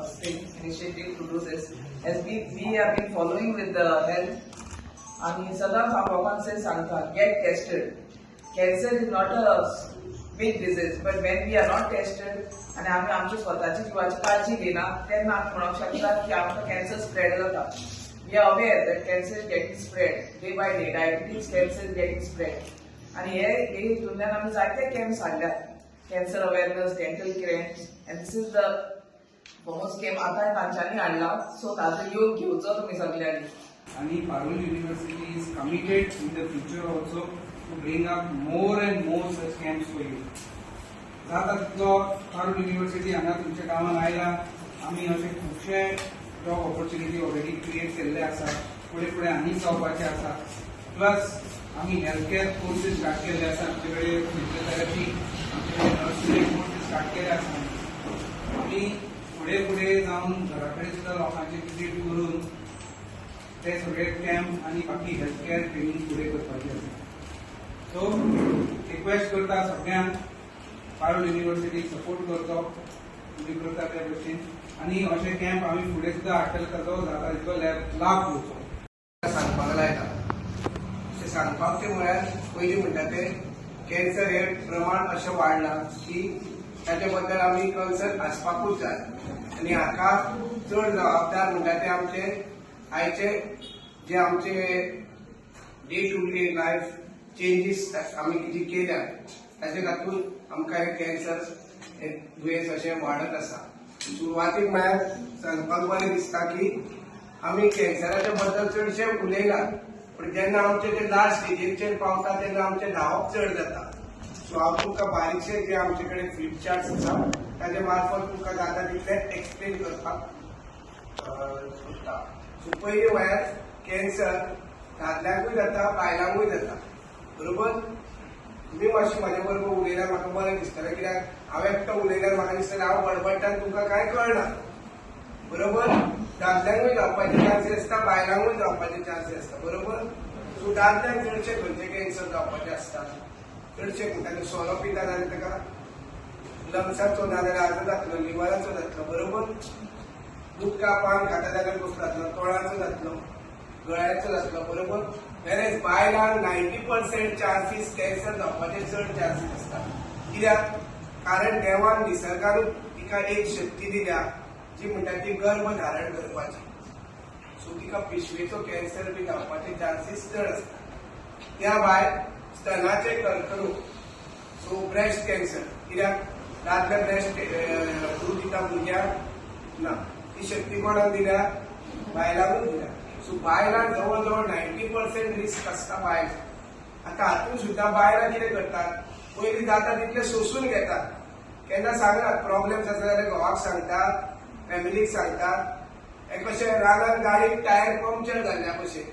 thing, initiative to do this. As we have been following with the health आणि सदांच हांव लोकांक सांगता, get tested. Cancer is not a big disease, but when we are not tested आनी आमी आमच्या स्वताची जिवाची काळजी घेना, तेन्ना आमी म्हणूंक शकता की आमकां कॅन्सर स्प्रेड जाता. We are aware that cancer is getting spread day by day. Diabetes, cancer is getting spread. आणि हे हे हितूंतल्यान आमी जायते कॅम्प्स हाडल्यात, cancer awareness, dental camps, and this is the foremost camp आतां तांच्यांनी हाडला. सो ताजो योग घेवचो तुमी सगल्यांनी. आणि Parul University is committed in the future also to bring up more and more such camps for you. जाता तितलो पारूल युनिव्हर्सिटी हांगा तुमच्या गांवांत आयला. आमी अशे खुबशे जॉब ऑपॉर्च्युनिटी ऑलरेडी क्रिएट केल्ले आसा, फुडें फुडें आनी जावपाचे आसा. प्लस आमी हेल्थ केअर कोर्सीस स्टार्ट केल्ले आसा. आमचे कडेन फिजियोथेरपी, आमचे कडेन नर्सिंग कोर्सीस स्टार्ट केले आसा. आमी फुडें फुडें जावन घरा कडेन सुद्दां लोकांचे विजीट करून ते सगळे कॅम्प आनी बाकी हेल्थ केअर ट्रेनींग फुडें करपाचे आसा. सो रिक्वेस्ट करता सगळ्यांक, पारूल युनिव्हर्सिटीक सपोर्ट करचो तुमी करता त्या भशेन आनी अशे कॅम्प आमी फुडें सुद्दां हाडटले. ताचो जाता तितलो लाभ घेवचो. सांगपाक लायता अशें सांगपाक तें म्हळ्यार, पयलीं म्हणटा तें कॅन्सर हे प्रमाण अशें वाडलां की ताचे बद्दल आमी कन्सर्न आसपाकूच जाय. आनी हाका चड जबाबदार म्हणटा ते आमचे आयचे जे आमचे day to day life changes आमी जी केल्या, ताचे खातीर आमकां हे कॅन्सर हे दुयेंस अशें वाडत आसा. सुरवातीक म्हळ्यार सांगपाक बरें दिसता की आमी कॅन्सराच्या बद्दल चडशे उलयनात, पूण जेन्ना आमचे ते लास्ट स्टेजीचेर पावता तेन्ना आमचें धांवप चड जाता. सो हांव तुमकां बारीकशे जे आमचे कडेन फ्लिप चार्ट्स आसा, ताजे मार्फत तुमकां जाता तितलें एक्सप्लेन करपाक सोदता. सो पयलीं म्हळ्यार कॅन्सर दादल्यांकूय जाता, बायलांकूय जाता, बरोबर? तुमी मातशें म्हाजे बरोबर उलयल्यार म्हाका बरें दिसतलें, कित्याक हांव एकटो उलयल्यार म्हाका दिसतलें हांव बडबडटा आनी तुमकां कांय कळना, बरोबर? दादल्यांकूय जावपाचे चान्सीस आसता, बायलांकूय जावपाचे चान्सीस आसता, बरोबर? सो दादल्यांक चडशे खंयचे कॅन्सर जावपाचे आसता? चडशे म्हणटा ते सोरो पिता जाल्यार ताका लंग्साचो, नाजाल्यार हाजो जातलो, लिवराचो जातलो, बरोबर? गुटखा पान खाता जाल्यार कसलो जातलो? तोंडाचो जातलो, गळ्याचो जातलो, बरोबर? वेरेज बायलांक 90% चान्सीस कॅन्सर जावपाचे चड चान्सीस आसता. कित्याक? कारण देवान, निसर्गान तिका एक शक्ती दिल्या, जी म्हणटा ती गर्भ धारण करपाची. सो तिका पिशवेचो कॅन्सर बी जावपाचे चान्सीस चड आसता. त्या भायर स्तनाचे कर्करोग, सो ब्रेस्ट कॅन्सर. कित्याक दादले ब्रेस्ट दूद दिता भुरग्यांक ना. ती शक्ती कोणाक दिल्या? बायलांकूच दिल्या. सो बायलांक जवळ जवळ 90% रिस्क आसता बायल. आतां हातूंत सुद्दां बायलां कितें करतात? पयलीं जाता तितलें सोंसून घेतात, केन्ना सांगनात. प्रॉब्लेम्स आसा जाल्यार घोवाक सांगतात, फॅमिलीक सांगतात. हे कशें रानान गाडयेक टायर पंक्चर जाल्ल्या भशेन.